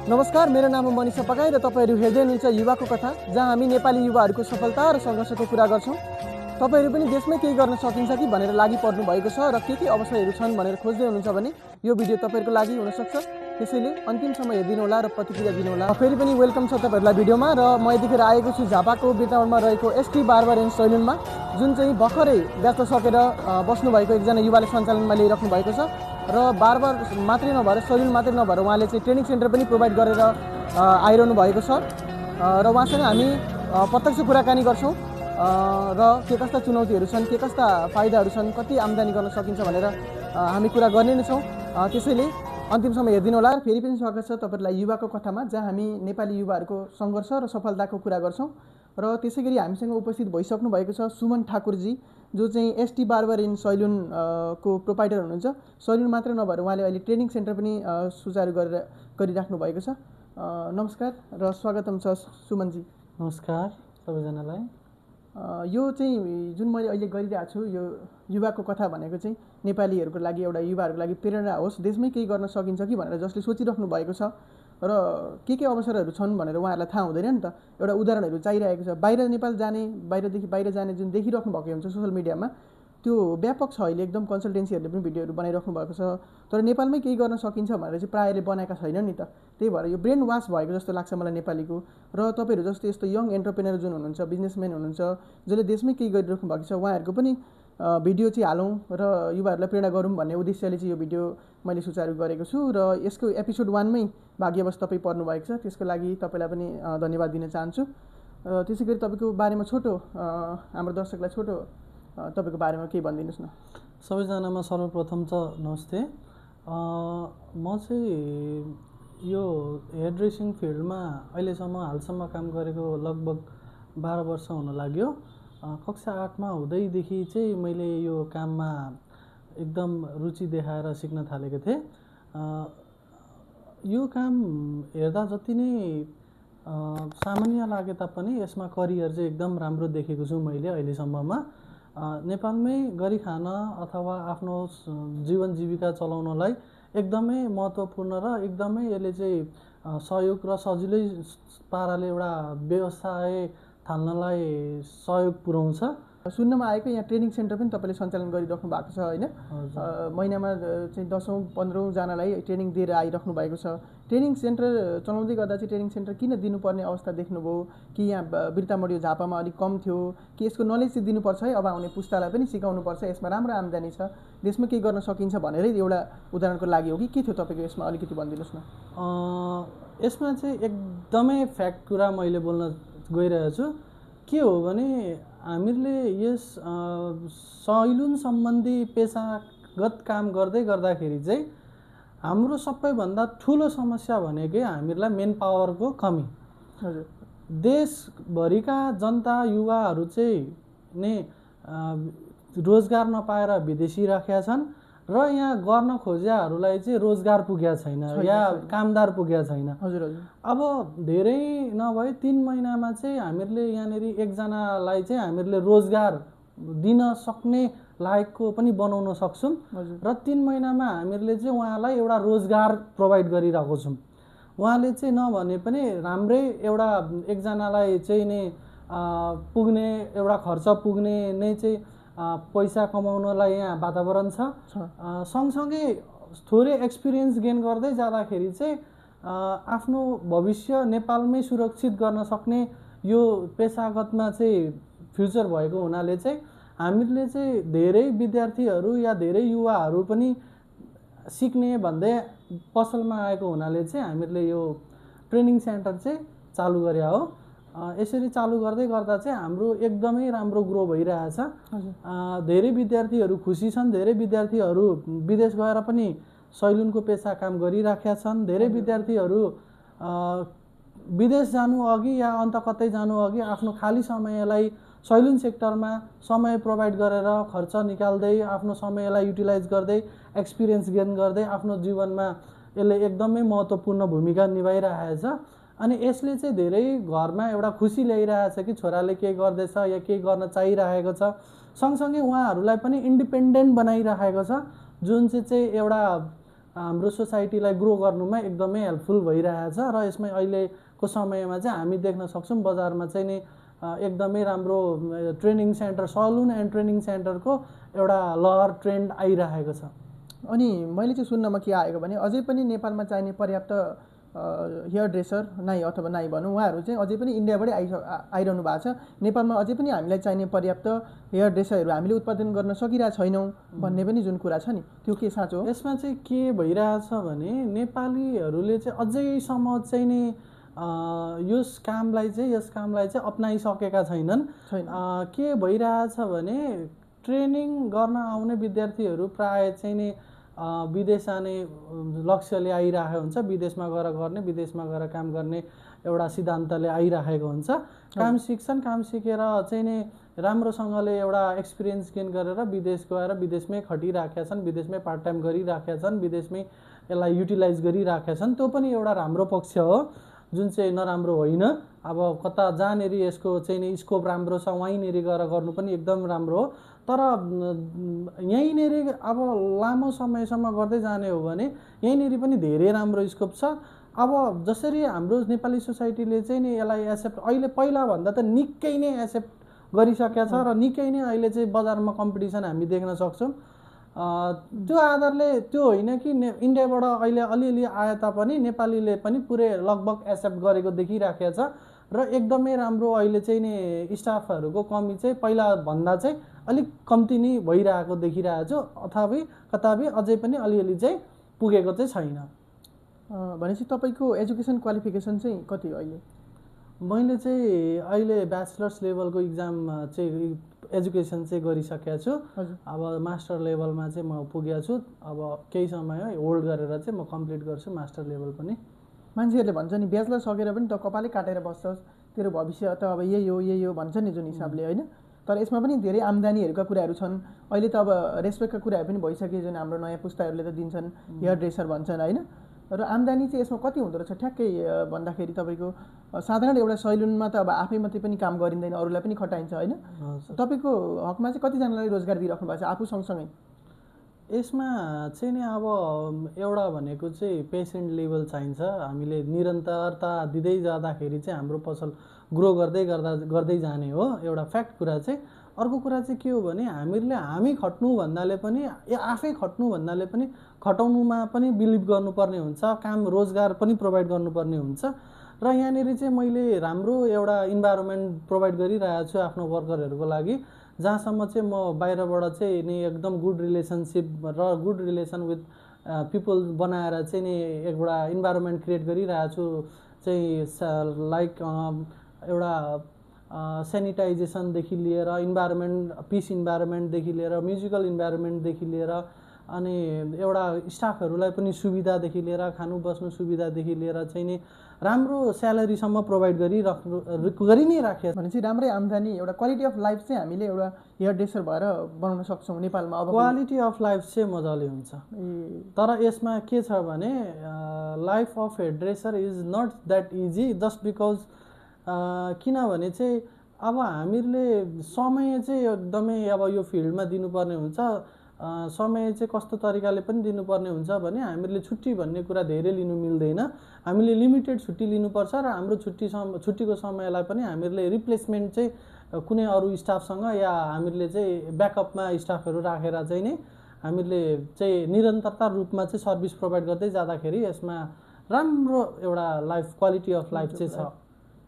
नमस्कार, मेरो नाम हो मनिषा पकाई र तपाईहरु हेर्दै हुनुहुन्छ युवाको कथा, जहाँ हामी नेपाली युवाहरूको सफलता र सङ्घर्षको कुरा गर्छौँ। तपाईहरु पनि देशमै केही गर्न सकिन्छ कि भनेर लागि पर्नु भएको छ र के अवसरहरू छन् भनेर खोज्दै हुनुहुन्छ भने यो भिडियो तपाईहरुको लागि हुन सक्छ। त्यसैले अन्तिमसम्म हेर्दिनु होला र प्रतिक्रिया दिनु होला। फेरि पनि वेलकम छ तपाईहरुलाई भिडियोमा र म यतिखेर आएको छु झापाको बिरतामोडमा रहेको एसटी बार्बर एन्ड सैलुनमा, जुन चाहिँ भर्खरै व्यस्त सकेर बस्नु भएको एकजना युवाले सञ्चालनमा लिइराख्नु भएको छ र बार्बर मात्रै नभएर सैलुन मात्रै नभएर उहाँले चाहिँ ट्रेनिङ सेन्टर पनि प्रोभाइड गरेर आइरहनु भएको छ र उहाँसँग हामी प्रत्यक्ष कुराकानी गर्छौँ र के कस्ता चुनौतीहरू छन्, के कस्ता फाइदाहरू छन्, कति आम्दानी गर्न सकिन्छ भनेर हामी कुरा गर्ने नै छौँ। त्यसैले अन्तिमसम्म हेरिदिनु होला। फेरि पनि स्वागत छ तपाईहरुलाई युवाको कथामा, जहाँ हामी नेपाली युवाहरूको सङ्घर्ष र सफलताको कुरा गर्छौँ। र त्यसै गरी हामीसँग उपस्थित भइसक्नु भएको छ सुमन ठाकुरजी, जो चाहिँ एसटी बार्बर इन सैलुन को प्रोपाइटर हुनुहुन्छ। सैलुन मात्र नभएर उहाँले अहिले ट्रेनिङ सेन्टर पनि सुचारू गरिराख्नु भएको छ। नमस्कार र स्वागतम छ सुमनजी। नमस्कार सबैजनालाई। यो चाहिँ जुन मैले अहिले गरिरहेको छु, यो युवाको कथा भनेको चाहिँ नेपालीहरूको लागि, एउटा युवाहरूको लागि प्रेरणा होस्, देशमै केही गर्न सकिन्छ कि भनेर जसले सोचिराख्नु भएको छ र के अवसरहरू छन् भनेर उहाँहरूलाई थाहा हुँदैन नि त। एउटा उदाहरणहरू चाहिरहेको छ। बाहिर नेपाल जाने, बाहिरदेखि बाहिर जाने जुन देखिराख्नु भएको हुन्छ सोसियल मिडियामा, त्यो व्यापक छ। अहिले एकदम कन्सल्टेन्सीहरूले पनि भिडियोहरू बनाइराख्नु भएको छ, तर नेपालमै केही गर्न सकिन्छ भनेर चाहिँ प्रायःले बनाएका छैनन् नि त। त्यही भएर यो ब्रेन वास भएको जस्तो लाग्छ मलाई नेपालीको। र तपाईँहरू जस्तो यस्तो यङ एन्टरप्रेनर जुन हुनुहुन्छ, बिजनेसम्यान हुनुहुन्छ, जसले देशमै केही गरिराख्नु भएको छ, उहाँहरूको पनि भिडियो चाहिँ हालौँ र युवाहरूलाई प्रेरणा गरौँ भन्ने उद्देश्यले चाहिँ यो भिडियो मैले सुचारू गरेको छु। र यसको एपिसोड 1 मै भाग्यवश तपाईँ पर्नु भएको छ, त्यसको लागि तपाईँलाई पनि धन्यवाद दिन चाहन्छु। र त्यसै गरी तपाईँको बारेमा छोटो, हाम्रो दर्शकलाई छोटो तपाईँको बारेमा केही भनिदिनुहोस् न। सबैजनामा सर्वप्रथम त नमस्ते। म चाहिँ यो हेयर ड्रेसिङ फिल्डमा हालसम्म काम गरेको लगभग 12 वर्ष हुन लाग्यो। कक्षा 8मा हुँदैदेखि चाहिँ मैले यो काममा एकदम रुचि देखाएर सिक्न थालेको थिएँ। यो काम हेर्दा जति नै सामान्य लागे तापनि यसमा करियर चाहिँ एकदम राम्रो देखेको छु मैले अहिलेसम्ममा। नेपालमै गरी खान अथवा आफ्नो जीवन जीविका चलाउनलाई एकदमै महत्त्वपूर्ण र एकदमै यसले चाहिँ सहयोग र सजिलै पाराले एउटा व्यवसाय थाल्नलाई सहयोग पुर्याउँछ। सुन्नमा आएको यहाँ ट्रेनिङ सेन्टर पनि तपाईँले सञ्चालन गरिराख्नु भएको छ होइन? महिनामा चाहिँ 10औँ 15औँ जनालाई ट्रेनिङ दिएर आइराख्नु भएको छ। ट्रेनिङ सेन्टर चलाउँदै गर्दा चाहिँ ट्रेनिङ सेन्टर किन दिनुपर्ने अवस्था देख्नुभयो? कि यहाँ बिरतामोड यो झापामा अलिक कम थियो, कि यसको नलेज चाहिँ दिनुपर्छ है, अब आउने पुस्तालाई पनि सिकाउनुपर्छ, यसमा राम्रो आम्दानी छ, देशमा केही गर्न सकिन्छ भनेरै एउटा उदाहरणको लागि हो कि के थियो तपाईँको यसमा अलिकति भनिदिनुहोस् न। यसमा चाहिँ एकदमै फ्याक्ट कुरा मैले बोल्न गइरहेको छु। के हो भने हामीहरूले यस सैलुन सम्बन्धी पेसागत काम गर्दै गर्दाखेरि चाहिँ हाम्रो सबैभन्दा ठुलो समस्या भनेकै हामीहरूलाई मेन पावरको कमी। हजुर, देशभरिका जनता युवाहरू चाहिँ नै रोजगार नपाएर विदेशी राखेका छन् र यहाँ गर्न खोजेहरूलाई चाहिँ रोजगार पुगेका छैन या कामदार पुगेका छैन। हजुर हजुर। अब धेरै नभए 3 महिनामा चाहिँ हामीहरूले यहाँनिर एकजनालाई चाहिँ हामीहरूले रोजगार दिन सक्ने लायकको पनि बनाउन सक्छौँ र 3 महिनामा हामीहरूले चाहिँ उहाँलाई एउटा रोजगार प्रोभाइड गरिरहेको छौँ। उहाँले चाहिँ नभने पनि राम्रै एउटा एकजनालाई चाहिँ नै पुग्ने, एउटा खर्च पुग्ने नै चाहिँ पैसा कमाउनलाई यहाँ वातावरण छ। सँगसँगै थोरै एक्सपिरियन्स गेन गर्दै जाँदाखेरि चाहिँ आफ्नो भविष्य नेपालमै सुरक्षित गर्न सक्ने यो पेसागतमा चाहिँ फ्युचर भएको हुनाले चाहिँ हामीले चाहिँ धेरै विद्यार्थीहरू या धेरै युवाहरू पनि सिक्ने भन्दै पसलमा आएको हुनाले चाहिँ हामीले यो ट्रेनिङ सेन्टर चाहिँ चालु गरे हो। यसरी चालु गर्दै गर्दा चाहिँ हाम्रो एकदमै राम्रो ग्रो भइरहेछ। धेरै विद्यार्थीहरू खुसी छन्, धेरै विद्यार्थीहरू विदेश गएर पनि सैलुनको पेसा काम गरिराखेका छन्। धेरै विद्यार्थीहरू विदेश जानु अघि या अन्त कतै जानु अघि आफ्नो खाली समयलाई सैलुन सेक्टरमा समय प्रोभाइड गरेर खर्च निकाल्दै आफ्नो समयलाई युटिलाइज गर्दै एक्सपिरियन्स गेन गर्दै आफ्नो जीवनमा यसले एकदमै महत्त्वपूर्ण भूमिका निभाइरहेछ। अनि यसले चाहिँ धेरै घरमा एउटा खुसी ल्याइरहेछ कि छोराले के गर्दैछ या के गर्न चाहिरहेको छ। सँगसँगै उहाँहरूलाई पनि इन्डिपेन्डेन्ट बनाइरहेको छ, जुन चाहिँ एउटा हाम्रो सोसाइटीलाई ग्रो गर्नुमा एकदमै हेल्पफुल भइरहेछ र यसमा अहिलेको समयमा चाहिँ हामी देख्न सक्छौँ बजारमा चाहिँ नि एकदमै राम्रो training centre, salon and training सेन्टरको एउटा लहर ट्रेन्ड आइरहेको छ। अनि मैले चाहिँ सुन्नमा के आएको भने अझै पनि नेपालमा चाहिने पर्याप्त हेयर ड्रेसर नाइ अथवा नाइ भनौँ उहाँहरू चाहिँ अझै पनि इन्डियाबाटै आइरहनु भएको छ। नेपालमा अझै पनि हामीलाई चाहिने पर्याप्त हेयर ड्रेसरहरू हामीले उत्पादन गर्न सकिरहेको छैनौँ भन्ने पनि जुन कुरा छ नि त्यो के साँचो हो? यसमा चाहिँ के भइरहेछ भने नेपालीहरूले चाहिँ अझैसम्म चाहिँ नि यस कामलाई चाहिँ अप्नाइसकेका छैनन्। के भइरहेछ भने ट्रेनिङ गर्न आउने विद्यार्थीहरू प्राय चाहिँ नि विदेश जाने लक्ष्यले आइरहेको हुन्छ, विदेशमा गएर गर्ने, विदेशमा गएर काम गर्ने एउटा सिद्धान्तले आइरहेको हुन्छ। काम सिक्छन्, काम सिकेर चाहिँ नि राम्रोसँगले एउटा एक्सपिरियन्स गेन गरेर विदेश गएर विदेशमै खटिराखेका छन्, विदेशमै पार्ट टाइम गरिराखेका छन्, विदेशमै यसलाई युटिलाइज गरिराखेका छन्। त्यो पनि एउटा राम्रो पक्ष हो जुन चाहिँ नराम्रो होइन। अब कता जहाँनिर यसको चाहिँ नि स्कोप राम्रो छ वहीँनिर गएर गर्नु पनि एकदम राम्रो हो। तर यहीँनिर अब लामो समयसम्म गर्दै जाने हो भने यहीँनिर पनि धेरै राम्रो स्कोप छ। अब जसरी हाम्रो नेपाली सोसाइटीले चाहिँ नि यसलाई एक्सेप्ट अहिले पहिलाभन्दा त निकै नै एक्सेप्ट गरिसकेको छ र निकै नै अहिले चाहिँ बजारमा कम्पिटिसन हामी देख्न सक्छौँ। त्यो आधारले त्यो होइन कि इन्डियाबाट अहिले अलिअलि आए तापनि नेपालीले पनि पुरै लगभग एक्सेप्ट गरेको देखिराखेको छ र एकदमै राम्रो अहिले चाहिँ नि स्टाफहरूको कमी चाहिँ पहिलाभन्दा चाहिँ अलिक कम्ती नै भइरहेको देखिरहेको छु। कताबी अझै पनि अलिअलि चाहिँ पुगेको चाहिँ छैन। भनेपछि तपाईँको एजुकेसन क्वालिफिकेसन चाहिँ कति हो अहिले? मैले चाहिँ अहिले ब्याचलर्स लेभलको इक्जाम चाहिँ एजुकेसन चाहिँ गरिसकेको छु। अब मास्टर लेभलमा चाहिँ म पुगेको छु। अब केही समय होल्ड गरेर चाहिँ म कम्प्लिट गर्छु मास्टर लेभल पनि। मान्छेहरूले भन्छ नि ब्याचलर सकेर पनि त कपालै काटेर बस्छस्, तेरो भविष्य त अब यही हो भन्छ नि जुन हिसाबले होइन। तर यसमा पनि धेरै आम्दानीहरूका कुराहरू छन्। अहिले त अब रेस्पेक्टका कुराहरू पनि भइसके जुन हाम्रो नयाँ पुस्ताहरूले त दिन्छन्, हेयर ड्रेसर भन्छन् होइन। र आम्दानी चाहिँ यसमा कति हुँदो रहेछ ठ्याक्कै भन्दाखेरि तपाईँको साधारण एउटा सैलुनमा त अब आफै मात्रै पनि काम गरिँदैन, अरूलाई पनि खटाइन्छ होइन। तपाईँको हकमा चाहिँ कतिजनालाई रोजगार दिइराख्नु भएको छ आफू सँगसँगै? यसमा चाहिँ नि अब एउटा भनेको चाहिँ पेसेन्ट लेभल चाहिन्छ। हामीले निरन्तरता दिँदै जाँदाखेरि चाहिँ हाम्रो पसल ग्रो गर्दै जाने हो एउटा फ्याक्ट कुरा चाहिँ। अर्को कुरा चाहिँ के हो भने हामी खट्नु भन्नाले पनि आफै खट्नु भन्नाले पनि खटाउनुमा पनि बिलिभ गर्नुपर्ने हुन्छ, काम रोजगार पनि प्रोभाइड गर्नुपर्ने हुन्छ। र यहाँनिर चाहिँ मैले राम्रो एउटा इन्भाइरोमेन्ट प्रोभाइड गरिरहेको छु आफ्नो वर्करहरूको लागि, जहाँसम्म चाहिँ म बाहिरबाट चाहिँ नि एकदम गुड रिलेसनसिप र गुड रिलेसन विथ पिपल बनाएर चाहिँ नि एउटा इन्भाइरोमेन्ट क्रिएट गरिरहेको छु। चाहिँ लाइक एउटा सेनिटाइजेसनदेखि लिएर पिस इन्भाइरोमेन्टदेखि लिएर म्युजिकल इन्भाइरोमेन्टदेखि लिएर अनि एउटा स्टाफहरूलाई पनि सुविधादेखि लिएर खानु बस्नु सुविधादेखि लिएर चाहिँ नि राम्रो स्यालेरीसम्म प्रोभाइड गरि नै राखेको छ। भनेपछि राम्रै आम्दानी एउटा क्वालिटी अफ लाइफ चाहिँ हामीले एउटा हेयर ड्रेसर भएर बनाउन सक्छौँ नेपालमा। अब क्वालिटी अफ लाइफ चाहिँ मजाले हुन्छ। तर यसमा के छ भने life of hair dresser is not that easy just because किनभने चाहिँ अब हामीले समय चाहिँ एकदमै अब यो फिल्डमा दिनुपर्ने हुन्छ। समय चाहिँ कस्तो तरिकाले पनि दिनुपर्ने हुन्छ भने हामीले छुट्टी भन्ने कुरा धेरै लिनु मिल्दैन। हामीले लिमिटेड छुट्टी लिनुपर्छ र हाम्रो छुट्टीको समयलाई पनि हामीले रिप्लेसमेन्ट चाहिँ कुनै अरू स्टाफसँग या हामीले चाहिँ ब्याकअपमा स्टाफहरू राखेर चाहिँ नि हामीले चाहिँ निरन्तरता रूपमा चाहिँ सर्भिस प्रोभाइड गर्दै जाँदाखेरि यसमा राम्रो एउटा लाइफ क्वालिटी अफ लाइफ चाहिँ छ।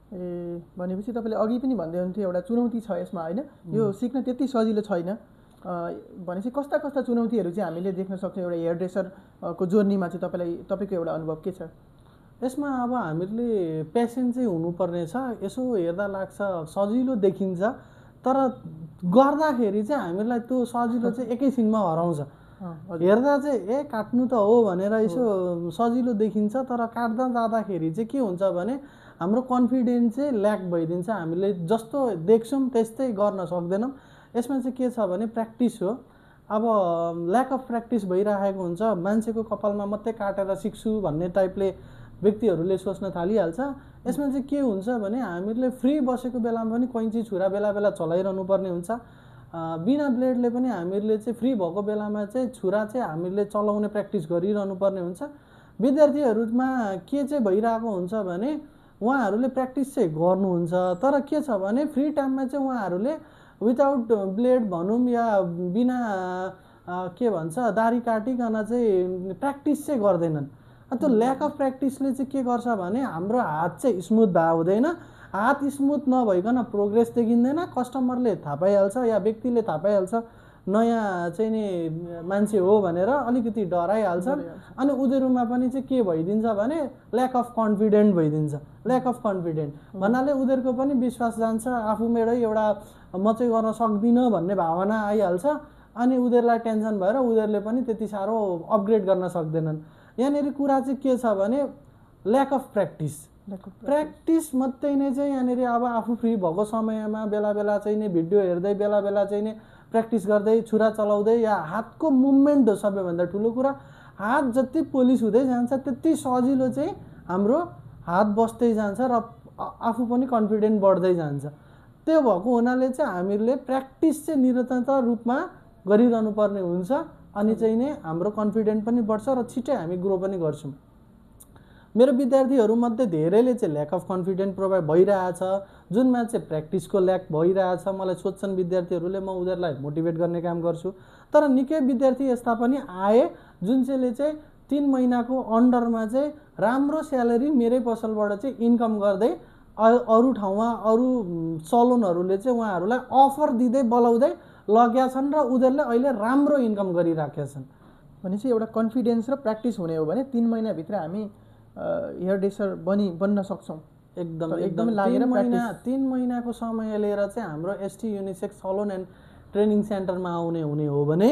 भनेपछि तपाईँले अघि पनि भन्दै हुनुहुन्थ्यो एउटा चुनौती छ यसमा होइन, यो सिक्न त्यति सजिलो छैन। भनेपछि कस्ता कस्ता चुनौतीहरू चाहिँ हामीले देख्न सक्छौँ एउटा हेयर ड्रेसरको जर्नीमा चाहिँ तपाईँको एउटा अनुभव के छ? यसमा अब हामीले पेसेन्ट चाहिँ हुनुपर्ने छ। यसो हेर्दा लाग्छ सजिलो देखिन्छ, तर गर्दाखेरि चाहिँ हामीलाई त्यो सजिलो चाहिँ एकैछिनमा हराउँछ। हेर्दा चाहिँ काट्नु त हो भनेर यसो सजिलो देखिन्छ, तर काट्दा जाँदाखेरि चाहिँ के हुन्छ भने हाम्रो कन्फिडेन्स चाहिँ ल्याक भइदिन्छ। हामीले जस्तो देख्छौँ त्यस्तै गर्न सक्दैनौँ। यसमा चाहिँ के छ भने प्र्याक्टिस हो। अब ल्याक अफ प्र्याक्टिस भइरहेको हुन्छ। मान्छेको कपालमा मात्रै काटेर सिक्छु भन्ने टाइपले व्यक्तिहरूले सोच्न थालिहाल्छ। यसमा चाहिँ के हुन्छ भने हामीले फ्री बसेको बेलामा पनि कैँची छुरा बेला बेला चलाइरहनु पर्ने हुन्छ। बिना ब्लेडले पनि हामीहरूले चाहिँ फ्री भएको बेलामा चाहिँ छुरा चाहिँ हामीले चलाउने प्र्याक्टिस गरिरहनु पर्ने हुन्छ। विद्यार्थीहरूमा के चाहिँ भइरहेको हुन्छ भने उहाँहरूले प्र्याक्टिस चाहिँ गर्नुहुन्छ, तर के छ भने फ्री टाइममा चाहिँ उहाँहरूले विदाउट ब्लेड भनौँ या बिना के भन्छ दारी काटिकन चाहिँ प्र्याक्टिस चाहिँ गर्दैनन्। त्यो ल्याक अफ प्र्याक्टिसले चाहिँ के गर्छ भने हाम्रो हात चाहिँ स्मुथ भए हुँदैन। हात स्मुथ नभइकन प्रोग्रेस देखिँदैन, कस्टमरले थाहा पाइहाल्छ या व्यक्तिले थाहा पाइहाल्छ नयाँ चाहिँ नि मान्छे हो भनेर अलिकति डराइहाल्छ। अनि उनीहरूमा पनि चाहिँ के भइदिन्छ भने ल्याक अफ कन्फिडेन्ट भइदिन्छ। ल्याक अफ कन्फिडेन्ट भन्नाले उनीहरूको पनि विश्वास जान्छ, आफूबाटै एउटा म चाहिँ गर्न सक्दिनँ भन्ने भावना आइहाल्छ। अनि उनीहरूलाई टेन्सन भएर उनीहरूले पनि त्यति साह्रो अपग्रेड गर्न सक्दैनन्। यहाँनिर कुरा चाहिँ के छ भने ल्याक अफ प्र्याक्टिस। प्र्याक्टिस मात्रै नै चाहिँ यहाँनिर अब आफू फ्री भएको समयमा बेला बेला चाहिँ नि भिडियो हेर्दै बेला बेला चाहिँ नि प्र्याक्टिस गर्दै छुरा चलाउँदै या हातको मुभमेन्ट हो सबैभन्दा ठुलो कुरा। हात जति पोलिस हुँदै जान्छ त्यति सजिलो चाहिँ हाम्रो हात बस्दै जान्छ र आफू पनि कन्फिडेन्ट बढ्दै जान्छ। त्यो भएको हुनाले चाहिँ हामीले प्र्याक्टिस चाहिँ निरन्तर रूपमा गरिरहनु पर्ने हुन्छ। अनि चाहिँ नि हाम्रो कन्फिडेन्ट पनि बढ्छ र छिट्टै हामी ग्रो पनि गर्छौँ। मेरो विद्यार्थीहरूमध्ये धेरैले चाहिँ ल्याक अफ कन्फिडेन्ट प्रोभाइड भइरहेछ, जुनमा चाहिँ प्र्याक्टिसको ल्याक भइरहेछ। मलाई सोध्छन् विद्यार्थीहरूले, म उनीहरूलाई मोटिभेट गर्ने काम गर्छु। तर निकै विद्यार्थी यस्ता पनि आए जुन चाहिँले चाहिँ 3 महिनाको अन्डरमा चाहिँ राम्रो स्यालेरी मेरै पसलबाट चाहिँ इन्कम गर्दै अरू ठाउँमा अरू सलुनहरूले चाहिँ उहाँहरूलाई अफर दिँदै बोलाउँदै लग्या छन् र उनीहरूले अहिले राम्रो इन्कम गरिराखेका छन्। भनेपछि एउटा कन्फिडेन्स र प्र्याक्टिस हुने हो भने 3 महिनाभित्र हामी हेयर ड्रेसर बन्न सक्छौँ। एकदमै लागेर 3 महिनाको समय लिएर चाहिँ हाम्रो ST unisex Salon and training सेन्टरमा आउने हुने हो भने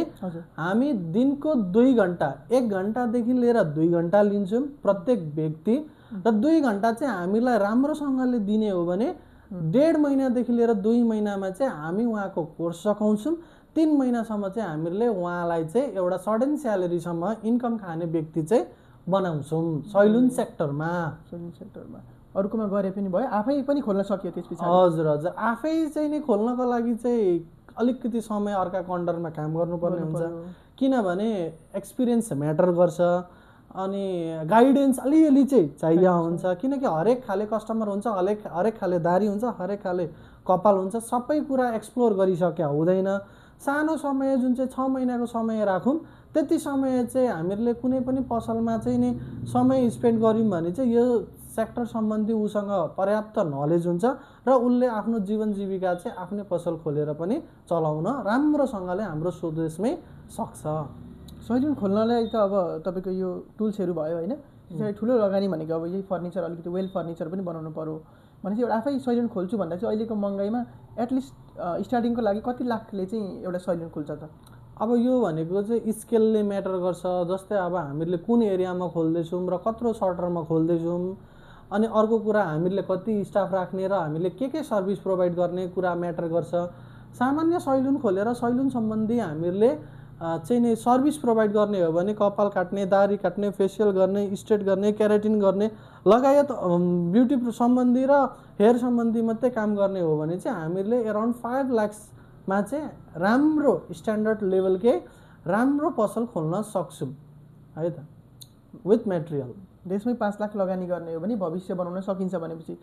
हामी दिनको 2 घन्टा 1 घन्टादेखि लिएर 2 घन्टा लिन्छौँ प्रत्येक व्यक्ति। र 2 घन्टा चाहिँ हामीलाई राम्रोसँगले दिने हो भने 1.5 महिनादेखि लिएर 2 महिनामा चाहिँ हामी उहाँको कोर्स सकाउँछौँ। 3 महिनासम्म चाहिँ हामीले उहाँलाई चाहिँ एउटा सडन स्यालेरीसम्म इन्कम खाने व्यक्ति चाहिँ बनाउँछौँ सैलुन सेक्टरमा। अरूकोमा गरे पनि भयो, आफै पनि खोल्न सकियो त्यस पछाडि। हजुर हजुर, आफै चाहिँ नि खोल्नको लागि चाहिँ अलिकति समय अर्काको अन्डरमा काम गर्नुपर्ने हुन्छ, किनभने एक्सपिरियन्स म्याटर गर्छ। अनि गाइडेन्स अलिअलि चाहिँ चाहिएको हुन्छ, किनकि हरेक खाले कस्टमर हुन्छ, हरेक खाले दारी हुन्छ, हरेक खाले कपाल हुन्छ, सबै कुरा एक्सप्लोर गरिसक्या हुँदैन। सानो समय जुन चाहिँ 6 महिनाको समय राखौँ त्यति समय चाहिँ हामीले कुनै पनि पसलमा चाहिँ नि समय स्पेन्ड गऱ्यौँ भने चाहिँ यो सेक्टर सम्बन्धी उसँग पर्याप्त नलेज हुन्छ र उसले आफ्नो जीवन जीविका चाहिँ आफ्नै पसल खोलेर पनि चलाउन राम्रोसँगले हाम्रो स्वदेशमै सक्छ। सैलुन खोल्नलाई त अब तपाईँको यो टुल्सहरू भयो होइन, त्यसरी ठुलो लगानी भनेको अब यही फर्निचर, अलिकति वेल फर्निचर पनि बनाउनु पर्यो भनेपछि एउटा आफै सैलुन खोल्छु भन्दा चाहिँ अहिलेको महँगाइमा एटलिस्ट स्टार्टिङको लागि कति लाखले चाहिँ एउटा सैलुन खुल्छ त? अब यो भनेको चाहिँ स्केलले म्याटर गर्छ। जस्तै अब हामीले कुन एरियामा खोल्दैछौँ र कत्रो सर्टरमा खोल्दैछौँ, अनि अर्को कुरा हामीले कति स्टाफ राख्ने र हामीले के सर्भिस प्रोभाइड गर्ने कुरा म्याटर गर्छ। सामान्य सैलुन खोलेर सैलुन सम्बन्धी हामीले चाहिँ नि सर्भिस प्रोभाइड गर्ने हो भने कपाल काट्ने, दारी काट्ने, फेसियल गर्ने, स्ट्रेट गर्ने, केराटिन गर्ने लगायत ब्युटी सम्बन्धी र हेयर सम्बन्धी मात्रै काम गर्ने हो भने चाहिँ हामीले अराउन्ड 5 लाखमा चाहिँ राम्रो स्ट्यान्डर्ड लेभलकै राम्रो पसल खोल्न सक्छौँ है त, विथ मेटेरियल। देशमै 5 लाख लगानी गर्ने हो भने भविष्य बनाउन सकिन्छ भनेपछि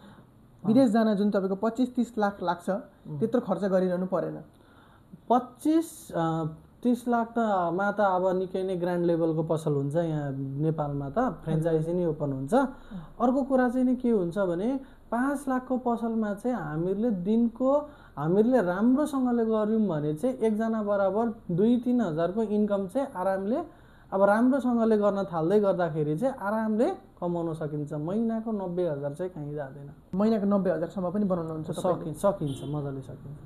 विदेश जान जुन तपाईँको 25-30 लाख लाग्छ त्यत्रो खर्च गरिरहनु परेन। 25-30 लाख मा त अब निकै नै ग्रान्ड लेभलको पसल हुन्छ यहाँ नेपालमा त, फ्रेन्चाइजी नै ओपन हुन्छ। अर्को कुरा चाहिँ नि के हुन्छ भने 5 लाखको पसलमा चाहिँ हामीले राम्रोसँगले गऱ्यौँ भने चाहिँ एकजना बराबर 2-3 हजारको इन्कम चाहिँ आरामले अब राम्रोसँगले गर्न थाल्दै गर्दाखेरि चाहिँ आरामले कमाउन सकिन्छ। महिनाको 90,000 चाहिँ कहीँ जाँदैन। महिनाको 90,000सम्म पनि बनाउनु हुन्छ? सकिन्छ, मजाले सकिन्छ।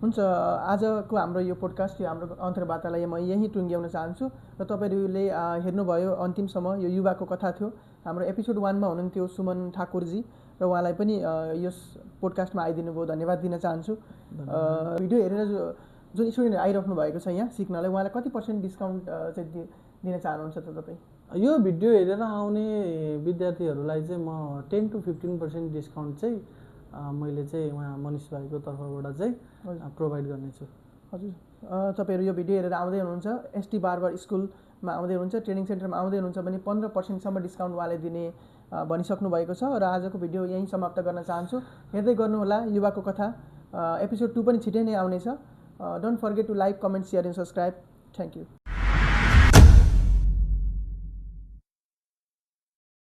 हुन्छ, आजको हाम्रो यो पोडकास्ट, यो हाम्रो अन्तर्वार्तालाई म यहीँ टुङ्ग्याउन चाहन्छु र तपाईँहरूले हेर्नुभयो अन्तिमसम्म। यो युवाको कथा थियो। हाम्रो एपिसोड 1मा हुनुहुन्थ्यो सुमन ठाकुरजी र उहाँलाई पनि यस पोडकास्टमा आइदिनु भयो, धन्यवाद दिन चाहन्छु। भिडियो हेरेर जुन स्टुडेन्ट आइराख्नु भएको छ यहाँ सिक्नलाई, उहाँलाई कति % डिस्काउन्ट चाहिँ दिन चाहनुहुन्छ त तपाईँ? यो भिडियो हेरेर आउने विद्यार्थीहरूलाई चाहिँ म 10 to 15% डिस्काउन्ट चाहिँ मैले चाहिँ उहाँ मनिष भाइको तर्फबाट चाहिँ प्रोभाइड गर्नेछु। हजुर तपाईँहरू यो भिडियो हेरेर आउँदै हुनुहुन्छ, एसटी बार्बर स्कुलमा आउँदै हुनुहुन्छ, ट्रेनिङ सेन्टरमा आउँदै हुनुहुन्छ भने 15% दिस्काउन्ट उहाँले दिने भनिसक्नु भएको छ। र आजको भिडियो यहीँ समाप्त गर्न चाहन्छु। हेर्दै गर्नुहोला युवाको कथा। एपिसोड 2 पनि छिटै नै आउनेछ। Don't forget to like, comment, share and subscribe. Thank you.